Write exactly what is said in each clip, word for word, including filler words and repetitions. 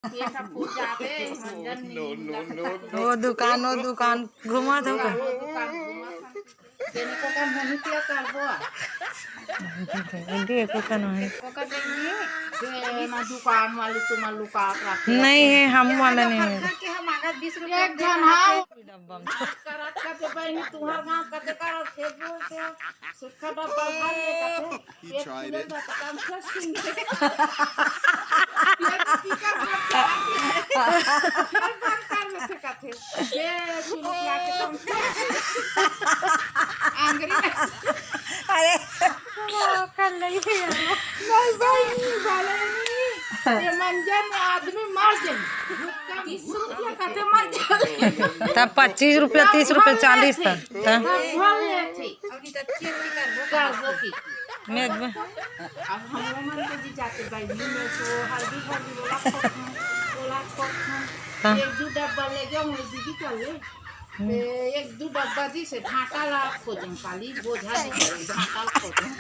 ये सब पूछा थे, मंजन नहीं, वो दुकान, वो दुकान घुमा दो का? वो दुकान घुमा था। तेने को काम होनी क्या करबो? देखो का नहीं। वो का देंगे, ये ना दुकान वाले तुम्हार लुका के रखे। नहीं है, हम वाला नहीं है। करके हम आगा बीस रुपया एक जन हाँ। डब्बा में। करत का दे बहिनी, तुम्हार गाँव का दे करत, Facebook पे सुखा डब्बा भर ले का थे। He tried it. अरे। कर ले। नहीं भाई, नहीं, भले नहीं। ये मंजन में आदमी मर जाए। तीस रुपया का तो मर जाए। तब पच्चीस रुपया, तीस रुपया, चालीस तक। तब भर लेथे। करबो की। में अब हम लोग मन के जी जाते बहिनी में सो हल्दी हल्दी बोला खोखन, बोला खोखन। हाँ। एक दो डब्बा ले गए, हम दीदी कर ले। हम्म। ते एक दो डब्बा दी से भाटा ला खोजम काली, बोझा दी से भाटा ला खोजम।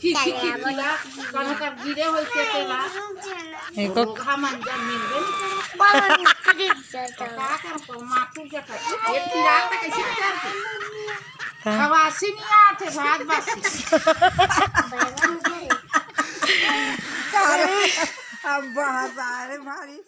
खिखी खिला, कहाँ कर गिरे होई के तेला। एको रोगहा मंजन मिलबे नहीं करे। का कर को माथुर जटा, ये पिरात कैसे करते? हाँ। खवासी नहीं आते, भात बासी। अरे, अब बहुत सारे भारी।